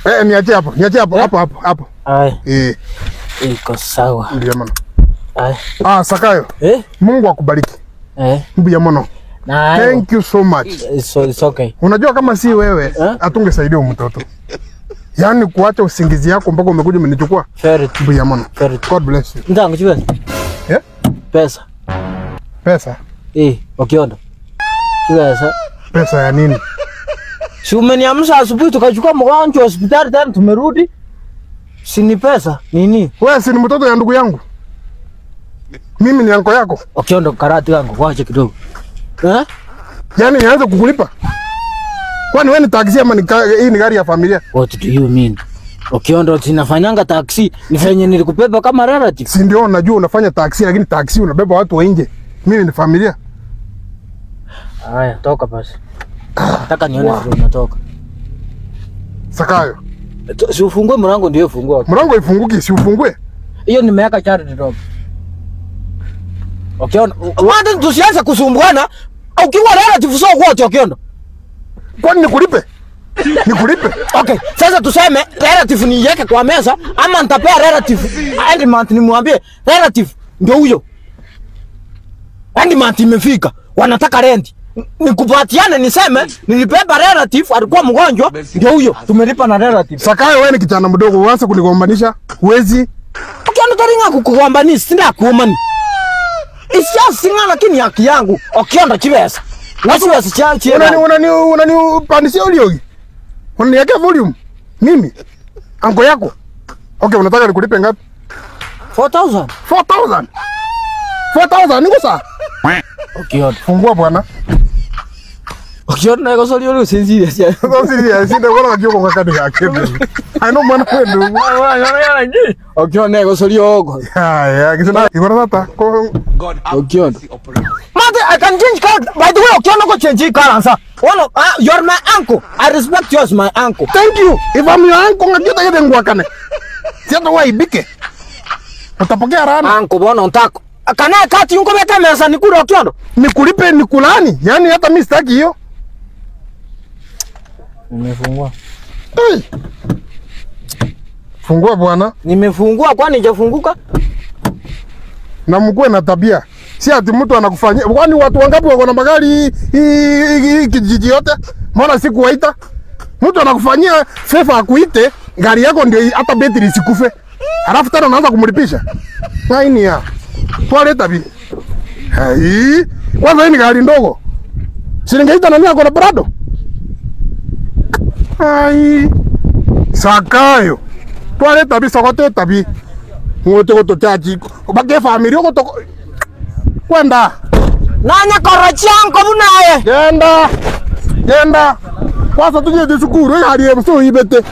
Eh, niachie hapo. Niachie hapo hapo hapo hapo. Ai. Eh. Iko sawa. Ndio maana. Ai. Ah, Sakayo. Eh? Mungu akubariki. Eh. Mbuya mono. Na thank you so much. It's okay. Unajua kama si wewe hatungesaidia mtoto. Yaani kuacha usingizi yako mpaka umekuja umenichukua. Mbuya mono. God bless you. Ndangu chibesa. Eh? Pesa. Pesa? Eh, Okiondo. Chibesa. Pesa ya nini? Si umeniamsha asubuhi tukachukua mgonjwa hospitali tena tumerudi. Si ni pesa? Nini? Wewe si ni mtoto ya ndugu yangu? Mimi ni anko yako. Okiondo karati yangu wacha kidogo. Eh? Yaani nianze kukulipa? Kwani wewe ni taxi ama hii ni gari ya familia? What do you mean? Okiondo sinafanyanga taxi, nifanye nilikubeba kama relative. Si ndio najua unafanya taxi lakini taxi unabeba watu wa nje. Mimi ni familia. Haya, toka basi. Nataka nione vile unatoka. Sakayo. Si ufungue mlango ndio ufungue. Mlango ifunguki, si ufungue. Hiyo nimeweka charge drop. Okiondo, watu tusianze kusumbuana. Ukiwa relative so what Okiondo? Kwani nikulipe? Nikulipe? Okay, sasa tuseme relative niweke kwa meza ama nitapea relative end month nimwambie relative ndio huyo. End month imefika, wanataka rent. Nikupatiane niseme nilibeba relative alikuwa mgonjwa ndio huyo tumelipa na relative. Sakayo wewe ni kijana mdogo uanze kunigombanisha? Huwezi. Okiondo taringa kukugombanisha sinda kuomani. It's just singa lakini haki yangu. Okiondo chibesa. Nasi wasichachi. Unani pandishia uliogi. Unaniwekea volume. Mimi anko yako. Okay, unataka nikulipe ngapi? 4000. 4000. 4000 niko sawa. Okiondo. Fungua bwana. Okiondo na soli uli serious. So serious, sinde wala kioko kwa kadi yake. I know mwana kwenu. Okiondo na soli ogo. Ya ya, kisema ikora tata. God Okiondo. Mate, I can change character. By the way, Okiondo go change character. One, you're my uncle. I respect you as my uncle. Thank you. If I'm your uncle, ngakita yede ngwakane. Siato waibike. Utapokea rana. Uncle bwana untako. Kana kati unko beka mesa nikule Okiondo. Nikulipe nikulani? Yaani hata mimi sitaki hiyo. Nimefungua. Hey. Fungua bwana. Nimefungua kwani hajafunguka? Na mkuwe na tabia. Si ati mtu anakufanyia. Kwani watu wangapi wako na magari hii kijiji yote? Mbona sikuwaita? Mtu anakufanyia favor akuite, gari yako ndio hata betri isikufe. Halafu tena unaanza kumlipisha. Nini ya? Toilet bi. Hai, kwanza hii ni gari ndogo. Siningeita nani ako na Prado? Ai. Sakayo. Toilet bi sokote tabi. Ngote ko tochaji. Bake familia ko to kwenda. Nanya korochango bunaye. Genda. Genda. Kwanza tuje tishukuru hali yetu ibete.